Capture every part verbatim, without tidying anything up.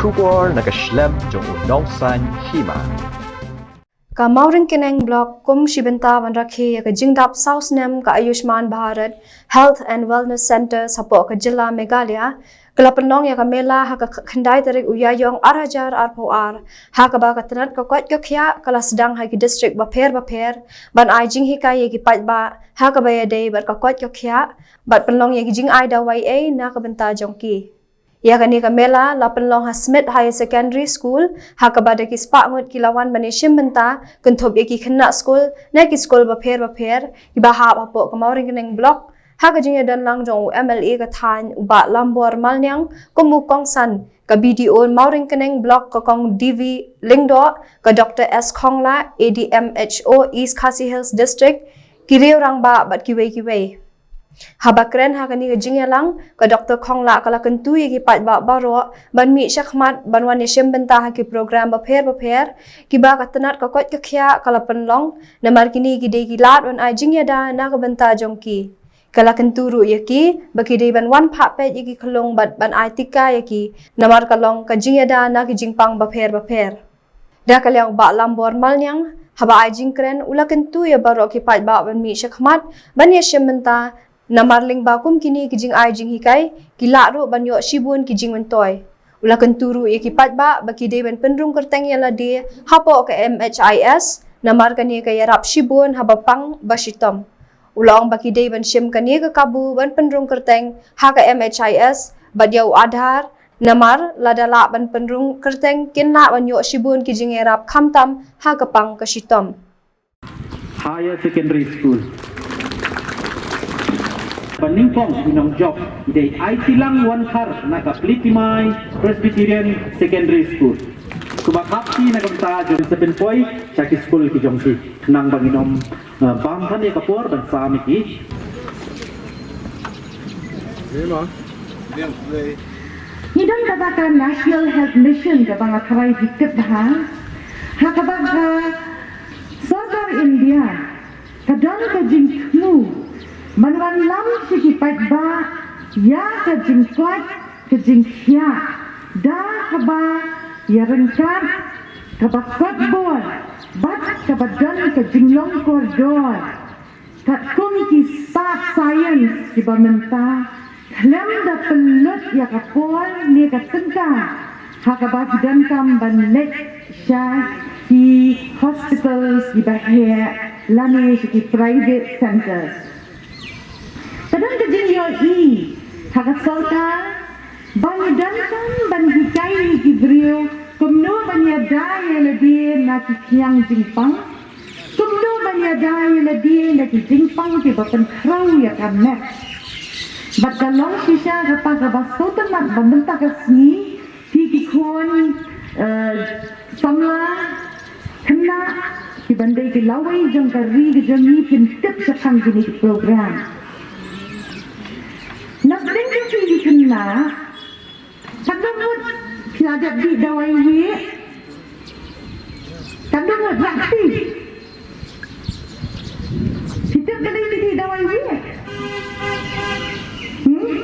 Khubor na ka shlem jong u Nongsaiñ Hima. Ka Mawryngkneng Block kum shi bynta ban rakhe ïa ka jingdap saw snem ka Ayushman Bharat Health and Wellness Centre hapoh ka jylla Meghalaya, ka la pynlong ïa ka mela ha ka khyndai tarik u Ïaïong ar hajar arphew ar, ha kaba ka tnat ka koit ka khiah ka la sdang ha ki district bapher bapher, ban ai jinghikai ïa ki paidbah ha kaba ïadei bad ka koit ka khiah, bad pynlong ïa ki jingai dawai ei na ka bynta jong ki. Ïa kane ka mela la pynlong ha Smit Higher Secondary School, ha kaba da ki spah ngut ki la wan ban ïashim bynta, kynthup ïa ki khynnah skul na ki skul bapher bapher kiba hap hapoh ka Mawryngkneng Block, ha ka jingïadon lang jong u M L A ka thaiñ u Bah Lambor Malniang kum u kongsan, ka B D O Mawryngkneng Block ka Kong D V Lyngdoh, ka Doctor S Khonglah, A D M H O East Khasi Hills District, ki riew rangbah bad kiwei kiwei. Haba kren ha kane ka jingïalang, ka Doctor Khonglah ka la kyntu ïa ki paidbah baroh ban mih shakhmat ban wan ïashim bynta ha ki program bapher bapher kiba ka tnat ka koit ka khiah ka la pynlong, namar kine ki dei ki lad ban ai jingïada na ka bynta jong ki. Ka la kyntu ruh ïa ki ba ki dei ban wan phah peit ïa ki khyllung bad ban ai tika ïa ki, namar ka long ka jingïada na ki jingpang bapher bapher. Da ka liang u Bah Lambor Malniang, haba ai jingkren, u la kyntu ïa baroh ki paidbah ban mih shakhmat ban ïashim bynta, namar lyngba kum kine ki jingai jinghikai ki lah ruh ban ïoh shibun ki jingmyntoi. U la kyntu ruh ïa ki paidbah ba ki dei ban pynrung kyrteng ïa lade hapoh ka M H I S, namar kane ka ïarap shibun haba pang ba shitom. U la ong ba ki dei ban shim kane ka kabu ban pynrung kyrteng ha ka M H I S bad ïa u Aadhaar, namar lada lah ban pynrung kyrteng kin lah ban ïoh shibun ki jingïarap khamtam ha ka pang ka shitom. Higher Secondary School. Ba nyngkong i nongjop i dei Aitilang Wankhar na ka Plikimai Presbyterian Secondary School. Kumba khapti na ka bynta jong sa pynpoi sha ki skul ki jong ki. Khnang ba nginym, eh, bam than ïa ka por ban sam ïa ki. Ngi don kata ka National Health Mission kaba nga tharai phi tip bha. Ha kaba ka Sorkar India ka don ka jingthmu ban wanlam sha ki paidbah ïa ka jingkoit ka jingkhiah da kaba ïaryngkat kaba kot bor bad kaba don ka jinglong kordor. Katkum ki spah science kiba mynta, khlem da pynlut ïa ka por ne ka tyngka ha kaba ki donkam ban leit sha ki hospitals kiba heh lane sha ki private centers. Ka don ka jingïohi ha ka sorkar ba ngi donkam ban hikai ïa ki briew kumno ban ïada ïa lade na ki khñiang jingpang. Kumno ban ïada ïa lade na ki jingpang kiba pynkhraw ïa ka met. Bad ka long shisha kata kaba sngewtynnat ba mynta ka sngi phi ki khun, eh, samla khynnah kiban dei ki lawei jong ka ri ka jong ngi phin tip shaphang kine ki program. Napdeng jong phi ki khynnah, katno ngut phi la dep dih dawai wieh? Katno ngut, rah kti? Phi tip balei phi dih dawai wieh? Hmm?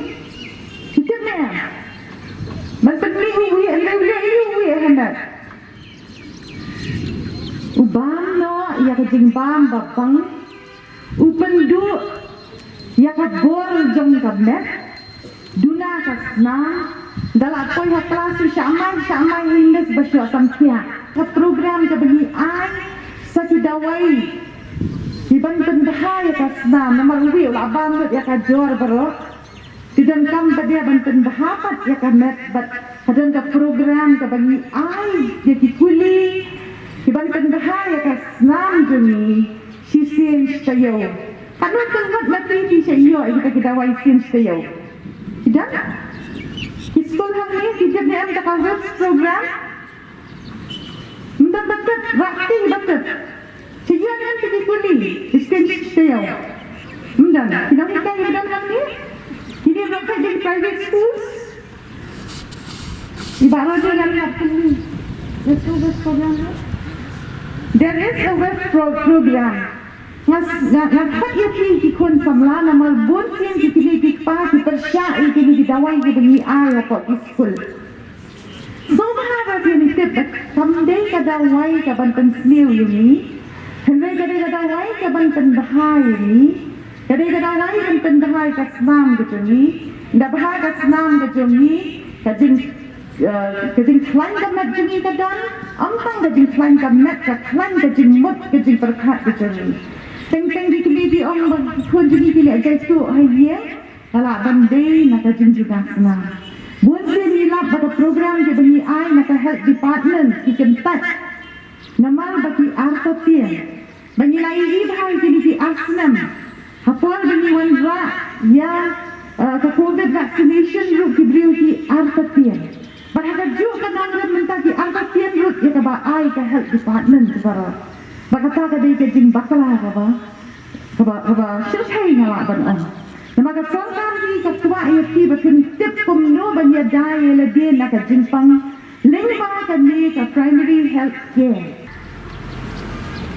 Phi tip ne em? Ban pynmih u wieh, leh leh u wieh hangne. U bam noh ïa ka jingbam ba pang. U pynduh ïa ka bor jong ka met. Duna ka snam, da la poi ha klas u shah mai, shah mai English ba shuwa samthiah. Ka program kaba ngi ai sa ki dawai kiban pynbha ïa ka snam, namar u wieh u la bam lut ïa ka jor baroh. Ki donkam pat ïa ban pynbha pat ïa ka met bad ka don ka program kaba ngi ai ïa ki kuli kiban pynbha ïa ka snam jong ngi. Shisien shi taïew. Katno tylli ngut na phi phi shah ïoh ïa kita ki dawai shisien shi taïew? Ki don? Ki skul hangne ki tip ne em kata ka WIPS program? Ym don ba tip, rah kti ba tip. Shah ïoh ne em kita ki kuli shisien shi taïew? Ym don. Ki nonghikai ki don hangne? Kine ba peit ha ki private schools? I Bah Roger ngan ïathuh. There's a WIPS program, no? There is a WIPS pro-, program. Nga s-, nga, nga khot ïa phi ki khun samla namar bun sien ki kmie ki kpa ki pyrshah ïa kine ki dawai kiba ngi ai hapoh ki skul. Sngewbha ba phin tip ba kam dei ka dawai ka ban pynsniew ïa ngi, hynrei ka dei ka dawai ka ban pynbha ïa ngi, ka dei ka dawai ban pynbha ïa ka snam ka jong ngi. Da bha ka snam ka jong ngi, ka jing, eh, ka jingkhlaiñ ka met jong ngi ka don, ym tang ka jingkhlaiñ ka met, ka khlaiñ ka jingmut, ka jingpyrkhat ka jong ngi. Teng teng ki kmie ki ong ba ki khun jong ngi ki leh jaituh ha ïing, ka lah ban dei na ka jingjngai snam. Bun sien ngi lap ba ka program kiba ngi ai na ka health department ki kyntait namar ba ki artatien. Ba ngi la ïohi bha ïa kine ki ar snem ha por ba ngi wanrah ïa, eh, ka covid vaccination ruh ki briew ki artatien. Bad ha kajuh ka nongrim mynta ki artatien ruh ïa kaba ai ka health department baroh. Ba kata ka dei ka jingbakla kaba, kaba, kaba shyrkhei nga lah ban ong. Namar ka sorkar hi ka kwah ïa phi ba phin tip kumno ban ïada ïa lade na ka jingpang lyngba kane ka primary health care.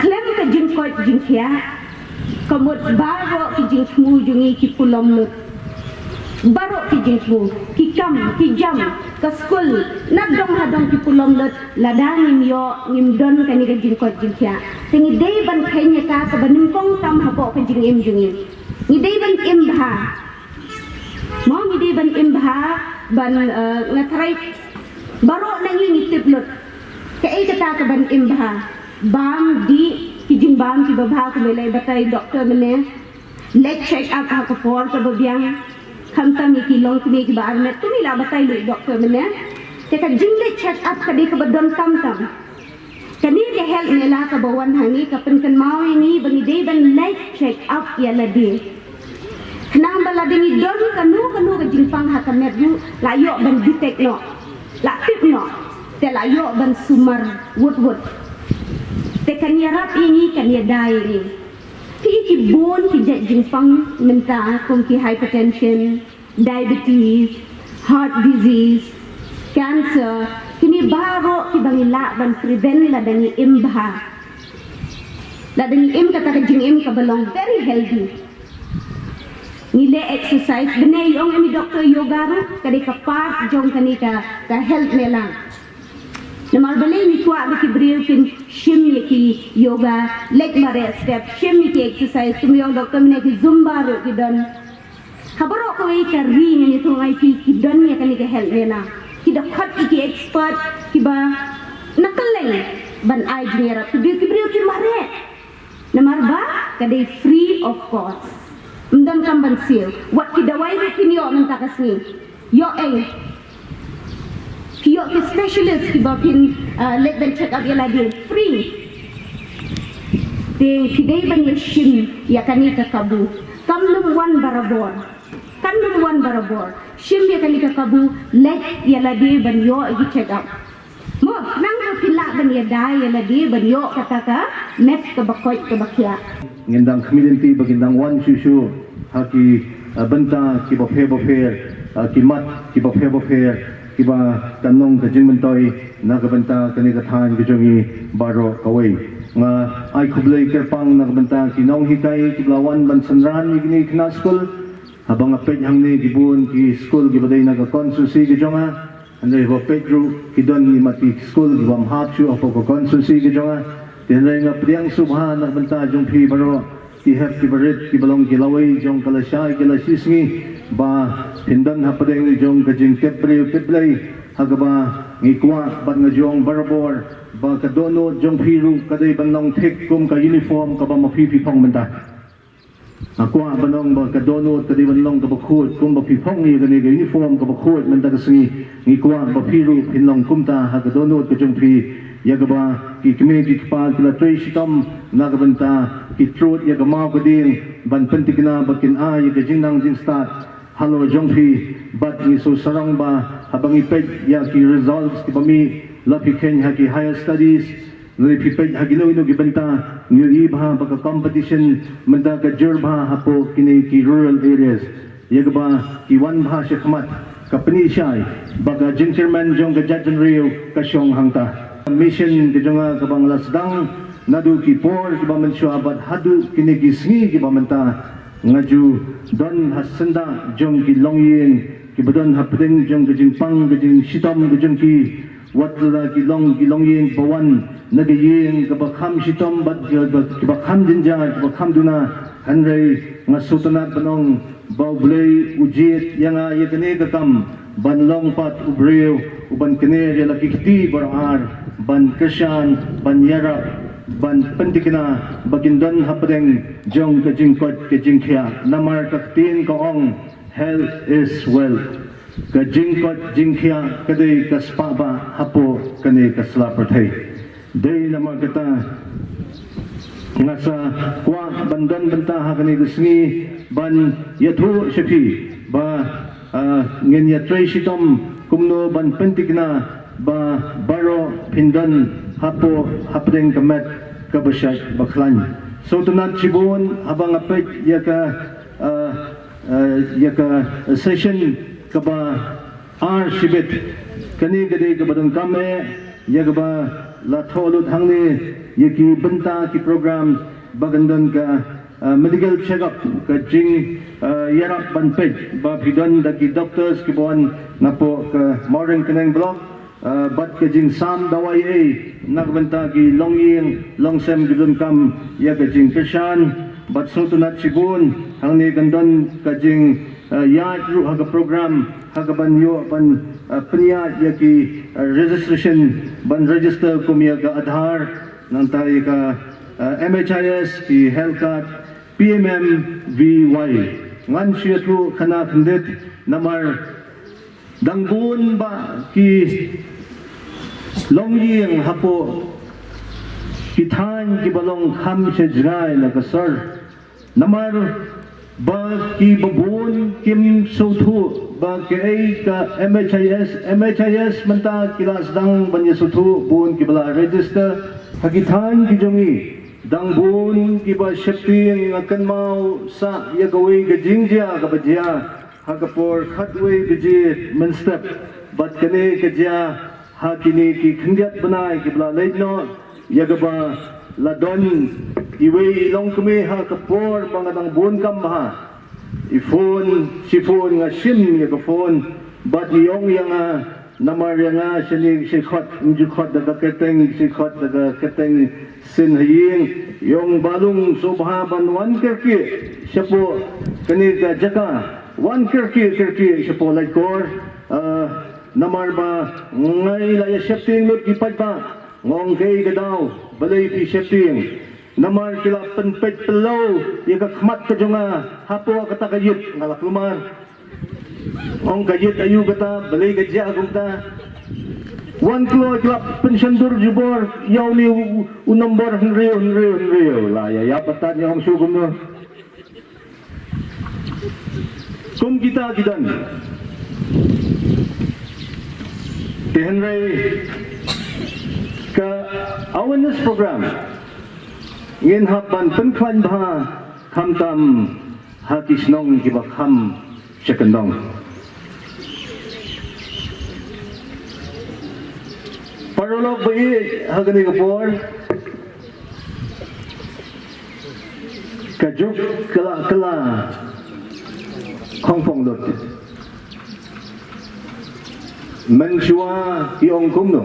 Khlem ka jingkoit jingkhiah, ka mut baroh ki jingthmu jong ngi ki pulom lut. Baroh ki jingthmu, ki kam, ki jam, ka skul, na dong ha dong ki pulom lut, lada ngim ïoh, ngim don kane ka jingkoit jingkhiah. Te ngi dei ban kheiñ ïa ka kaba nyngkong tam hapoh ka jingim jong ngi. Ngi dei ban im bha. Mo ngi dei ban im bha, ban, eh, nga tharai baroh na ngi ngi tip lut. Kaei kata ka ban im bha? Bam dih ki jingbam kiba bha kumba la batai doktor mynne. Leit check up ha ka por kaba biang. Khamtam ïa ki longkmie kiba armet kumba la batai lut doktor mynne. Te ka jingleit check up ka dei kaba donkam tam. Kane ka health mela kaba wan hangne ka pynkynmaw ïa ngi ba ngi dei ban leit check up ïa lade. Khnang ba lada ngi don kano kano ka jingpang ha ka met ruh la ïoh ban detect noh, la tip noh, te la ïoh ban sumar wut wut. Te kan ïarap ïa ngi, kan ïada ïa ngi. Phi i ki bun ki jait jingpang mynta kum ki hypertension, diabetes, heart disease, cancer, kine baroh kiba ngi lah ban prevent lada ngi im bha. Lada ngi im kata ka jingim kaba long very healthy. Ngi leh exercise, bynta ong em i doktor, yoga ruh ka dei ka part jong kane ka, ka health mela. Namar balei ngi kwah ba ki briew kin shim ïa ki yoga, leit mareh step, shim ïa ki exercise, kum ong doktor mynne ki zumba ruh ki don. Ha baroh kawei ka ri ngi ïathuh ngai ki, ki don ïa kane ka health mela. Ki da khot ïa ki expert kiba na kylleng ban ai jingïarap. Ki briew, ki briew ki mareh. Namar ba ka dei free of cost. Ym don kam ban siew. Wat ki dawai ruh phin ïoh mynta ka sngi. Ïoh ei. Ki ïoh ki specialist kiba phin, ah, leit ban check up ïa lade free. Te phi dei ban ïa shim ïa kane ka kabu. Kam nym wan barabor. Kam nym wan barabor. Shim ïa kane ka kabu, leit ïa lade ban ïoh ïa ki check up. Mo, nang ba phi lah ban ïada ïa lade ban ïoh kata ka met kaba koit kaba khiah. Ngin dang khmih lynti ba ngin dang wan shuh shuh ha ki, ah, bynta kiba pher bapher, ah, ki mat kiba pher bapher, kiba kan long ka jingmyntoi na ka bynta kane ka thaiñ ka jong ngi baroh kawei. Nga ai khublei kyrpang na ka bynta ki nonghikai kiba la wan ban synran ïa kine ki khynnah skul. Haba nga peit hangne ki bun ki skul kiba dei na ka constituency ka jong nga. Hynrei haba peit ruh ki don ki mat ki skul kiba ym hap shuh hapoh ka constituency ka jong nga. Te hynrei nga pdiang sngewbha na ka bynta jong phi baroh ki hep ki barit kiba long ki lawei jong ka lashai ka lashisngi ba phin don hapdeng jong ka jingtip briew tip Blei ha kaba ngi kwah bad nga ju ong barabor ba ka dohnud jong phi ruh ka dei ban long thik kum ka uniform kaba ma phi phi phong mynta. Nga kwah ban ong ba ka dohnud ka dei ban long kaba khuid kumba phi phong ïa kane ka uniform kaba khuid mynta ka sngi. Ngi kwah ba phi ruh phin long kumta ha ka dohnud ka jong phi ïa kaba ki kmie ki kpa ki la trei shitom na ka bynta ki trud ïa ka maw ka dieng ban pynthikna ba kin ai ïa ka jingnang jingstad halor jong phi bad ngi sngewsarong ba haba ngi peit ïa ki results kiba mih la phi kheiñ ha ki higher studies. Ngi phi peit ha kino kino ki bynta ngi ïohi bha ba ka competition mynta ka jur bha hapoh kine ki rural areas. Ïa kaba ki wan bha shakhmat ka pyni shai ba ka jingkyrmen jong ka jaitbynriew ka shong hangta. Mission ka jong nga kaba nga la sdang naduh ki por kiba mynshuwa bad haduh kine ki sngi kiba mynta nga ju don ha syndah jong ki longïing kiba don hapdeng jong ka jingpang ka jingshitom ka jong ki. Wat la ki long, ki longïing ba wan na ka ïing kaba kham shitom bad kaba, kaba kham jynjar, kaba kham duna, hynrei nga sngewtynnat ban ong ba U Blei u jied ïa nga ïa kane ka kam ban long pat u briew uban kner ïa la ki kti baroh ar, ban kyrshan, ban ïarap, ban pyntikna ba kin don hapdeng jong ka jingkoit ka jingkhiah. Namar ka ktien ka ong, health is wealth. Ka jingkoit jingkhiah ka dei ka spah bah hapoh kane ka sla pyrthei. Dei namar kata nga sa kwah ban don bynta ha kane ka sngi ban ïathuh sha phi ba, ah, ngin ïatrei shitom kumno ban pyntikna ba baroh phin don hapoh hapdeng ka met kaba shait ba khlaiñ. Sngewtynnat shibun haba nga peit ïa ka, ah, eh, ïa ka session kaba ar shibit. Kane ka dei kaba donkam eh ïa kaba la thoh lut hangne ïa ki bynta ki program ba kan don ka, eh, medical check up, ka jing, eh, ïarap ban peit ba phi don da ki doctors kiba wan napoh ka Mawryngkneng block, eh, bad ka jingsam dawai ei na ka bynta ki longïing longsem ki donkam ïa ka jingkyrshan. Bad sngewtynnat shibun hangne kan don ka jing, eh, ïaid ruh ha ka program ha ka ban ïoh ban, eh, pynïaid ïa ki, eh, registration, ban register kum ïa ka Aadhaar, nangta ïa ka, eh, M H I S, ki health card, P M M V Y. Ngan shu ïathuh khana khyndiat namar dang bun bah ki longïing hapoh ki thaiñ kiba long kham sha jngai na ka sor. Namar ba kiba bun kim sngewthuh ba kaei ka M H I S, M H I S mynta ki la sdang ban ïasngewthuh bun kiba la register. Ha ki thaiñ ki jong ngi dang bun kiba sheptieng, nga kynmaw sah ïa kawei ka jingjia kaba jia ha ka por khatwei baje mynstep, bad kane ka jia ha kine ki khyndiat bnai kiba la leit noh, ïa kaba la don iwei i longkmie ha ka por ba nga dang bun kam bha. I phone, shi phone, nga shim ïa ka phone bad i ong ïa nga, namar ïa nga shane shi khot, ym ju khot da ka kyrteng, shi khot da ka kyrteng sien ha ïing. I ong, Bah Lung, sngewbha ban wan kyrkieh shapoh kane ka jaka, wan kyrkieh kyrkieh shapoh Laitkor. Ah, namar ba ngi la ïa sheptieng lut ki paidbah. Nga ong, kaei ka daw, balei phi sheptieng? Namar ki la pynpeit pynlong ïa ka khmat ka jong nga hapoh kata ka ïit. Nga la kulmar, ong, ka ïit aïu kata, balei ka jia kumta? Wan kloi ki la pynshondur jubor ïa une u, u nombor hynriew hynriew hynriew. La ïa ïap pat, nga ong shuh kumno. Kum kita ki don. Te hynrei ka awareness program ngin hap ban pynkhlaiñ bha, khamtam ha ki shnong kiba kham sha kyndong. Paralok ba ïeit, ha kane ka por ka juk ka la, ka la khongpong lut. Mynshuwa ki ong kumno?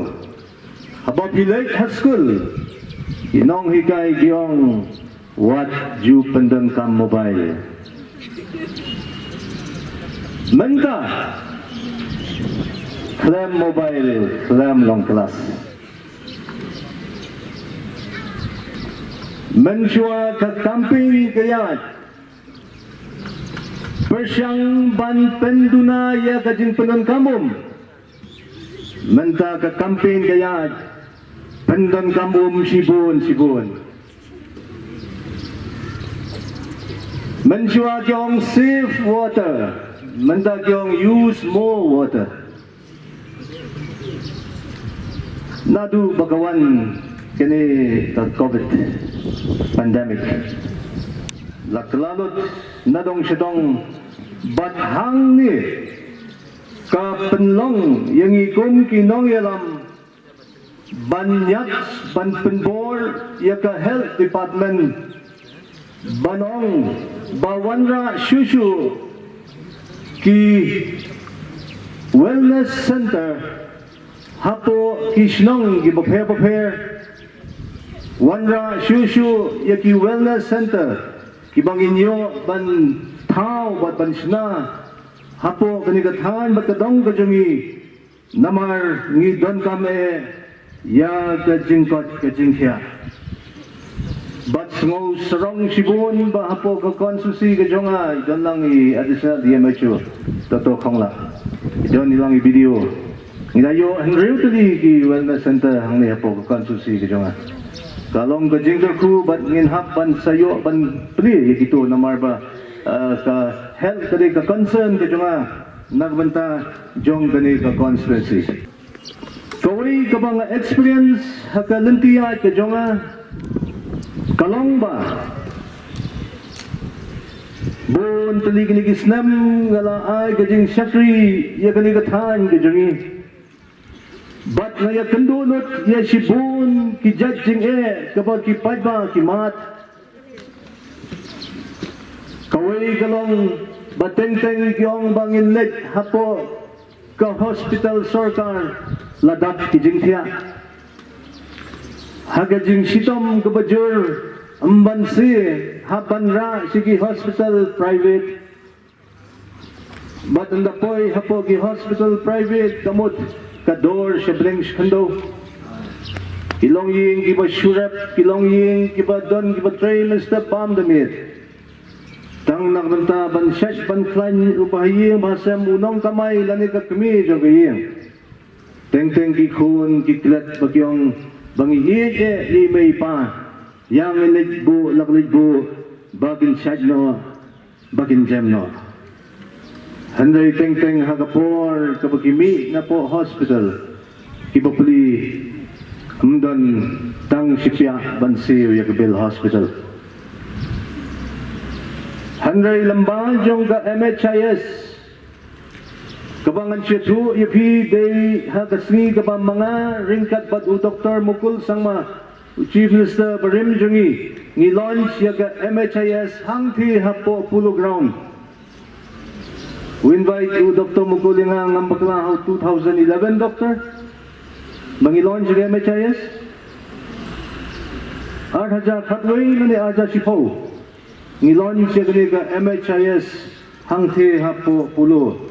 Haba phi leit ha skul, ki nonghikai ki ong, wat ju pyndonkam mobile. Mynta khlem mobile khlem long klas. Mynshuwa ka campaign ka ïaid pyrshang ban pynduna ïa ka jingpyndonkam um. Mynta ka campaign ka ïaid pyndonkam um shibun shibun. Mynshuwa ki ong save water, mynta ki ong use more water. Naduh ba ka wan kane ka covid pandemic, la kylla lut na dong sha dong, bad hangne ka pynlong ïa ngi kum ki nongïalam ban ïa, ban pynbor ïa ka health department, ban ong ba wanrah shuh shuh ki wellness center Hapoh ki shnong kiba pher bapher, wanrah shuh shuh ïa ki wellness center kiba ngin ïoh ban thaw bad ban shna hapoh kane ka thaiñ bad ka dong ka jong ngi. Namar ngi donkam eh ïa ka jingkoit ka jingkhiah. Bad sngewsarong shibun ba hapoh ka constituency ka jong nga i don lang i additional D M H O, Doctor Khongla. I don i lang i B D O. Ngi la ïoh hynriew tylli ki wellness center hangne hapoh ka constituency ka jong nga. Ka long ka jingkyrkhu bad ngin hap ban sa ïoh ban plie ïa kito namar ba, eh, ka health ka dei ka concern ka jong nga na ka bynta jong kane ka constituency. Kawei kaba nga experience ha ka lynti ïaid ka jong nga ka long ba bun tylli kine ki snem nga la ai ka jingshakri ïa kane ka thaiñ ka jong ngi. Bad nga ïakynduh lut ïa shibun ki jait jingeh kaba ki paidbah ki mad. Kawei ka long ba teng teng ki ong ba ngin leit hapoh ka hospital sorkar la dap ki jingthiah. Ha ka jingshitom kaba jur, ym ban siew, hap ban rah sha ki hospital private. Bad ynda poi hapoh ki hospital private ka mut ka dor sha bneng sha khyndew. Ki longïing kiba shu rep, ki longïing kiba don kiba trei mynstep bam da miet. Tang na ka bynta ban shait ban khlaiñ u bahaïing bahasem, u nongkamai lane ka kmie jong ka ïing. Teng teng ki khun ki klet ba ki ong ba ngi ïeit eh ïa i mei i pa. Ïa ngi leit buh la ka leit buh ba kin shait noh, ba kin jem noh. Hynrei teng teng ha ka por kaba ki mih napoh hospital kiba plie, ym don tang shi piah ban siew ïa ka bill hospital. Hynrei lyngba jong ka M H I S kaba ngan sa ïathuh ïa phi dei ha ka sngi kaba manga ryngkat bad u Doctor Mukul Sangma, u Chief Minister barim jong ngi, ngi launch ïa ka M H I S hangthie hapoh Polo Ground. U invite u Doctor Mukul ïa nga, ngam bakla ha u two thousand eleven, Doctor, ba ngi launch ïa ka M H I S. Ar hajar khatwei lane ar hajar shiphew ngi launch ïa kane ka M H I S hangthie hapoh Polo.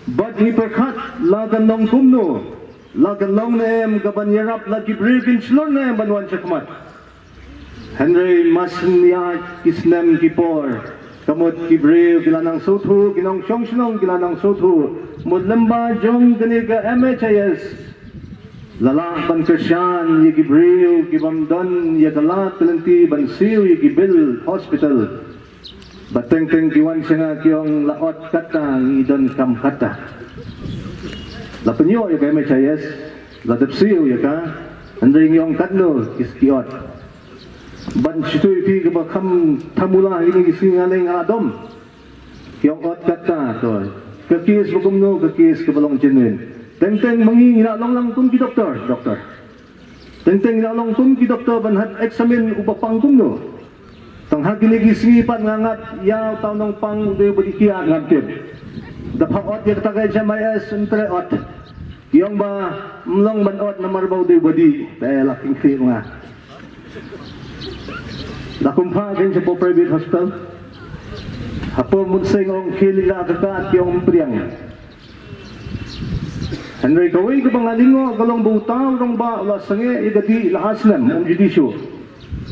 Bad ngi pyrkhat la kan long kumno, la kan long ne em, ka ban ïarap la ki briew kin shlur ne em ban wan shakhmat. Hynrei mar shu ïaid ki snem ki por, ka mut ki briew ki la nang sngewthuh, ki nongshong shnong ki la nang sngewthuh, mut lyngba jong kane ka M H I S la lah ban kyrshan ïa ki briew ki bym don ïa ka lad ka lynti ban siew ïa ki bill hospital. Ba teng teng ki wan sha nga ki ong la ot katta, ngi donkam katta. La pynïoh ïa ka M H I S, la dep siew ïa ka, hynrei ngi ong katno ki, ki ot. Ban shu ïathuh ïa phi kaba kham thamula ïa kine ki sngi nga leng nga dom. Ki ong ot katta to. Ka case ba kumno, ka case kaba long genuine. Teng teng ma ngi ngi la long lang kum ki doktor, doktor. Teng teng ngi la long kum ki doktor ban hap examine u ba pang kumno. Tang ha kine ki sngi pat nga ngat ïa uta u nongpang u dei u ba dih, ki ïa ngam tip. Da pha ot ïa kata ka H M I S, ym treh ot. Ki ong ba ym long ban ot namar ba u dei u ba dih. Te la kheiñ khlieh nga. La kum pha kein shapoh private hospital. Hapoh Mynseng ong khie leit la ka kad, ki ong ym pdiang. Hynrei kawei kaba nga lyngngoh ka long ba uta u rangbah u la sangeh ïa ka dih la ar snem, um ju dih shuh.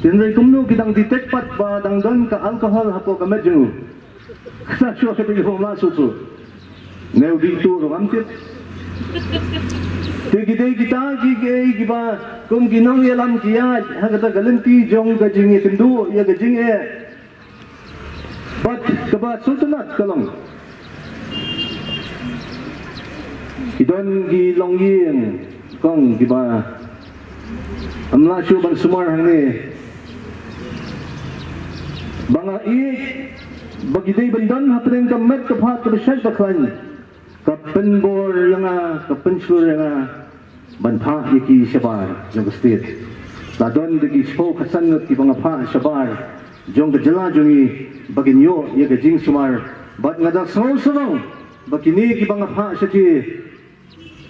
Hynrei kumno ki dang detect pat ba dang don ka alcohol hapoh ka met jong u. Kata shuh kata ki hom la shuh shuh. Ne u dih tuh ruh ngam tip. Te ki dei kita ki, ki, kiba kum ki nongïalam ki ïaid ha kata ka lynti jong ka jingïakynduh ïa ka jingeh. Bad kaba sngewtynnat ka long, ki don ki longïing kong kiba ym lah shuh ban sumar hangne. Ba nga ïeit ba ki dei ban don hapdeng ka met ka phad kaba shait ba khlaiñ. Ka pynbor ïa nga, ka pynshlur ïa nga ban phah ïa ki shabar jong ka state. La don da ki shiphew khatsan ngut kiba nga phah shabar jong ka jylla jong ngi ba kin ïoh ïa ka jingsumar. Bad nga da sngew sarong ba kine kiba nga phah sha ki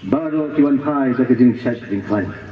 Baroh ki wan phai da ka jingshait jingkhlaiñ.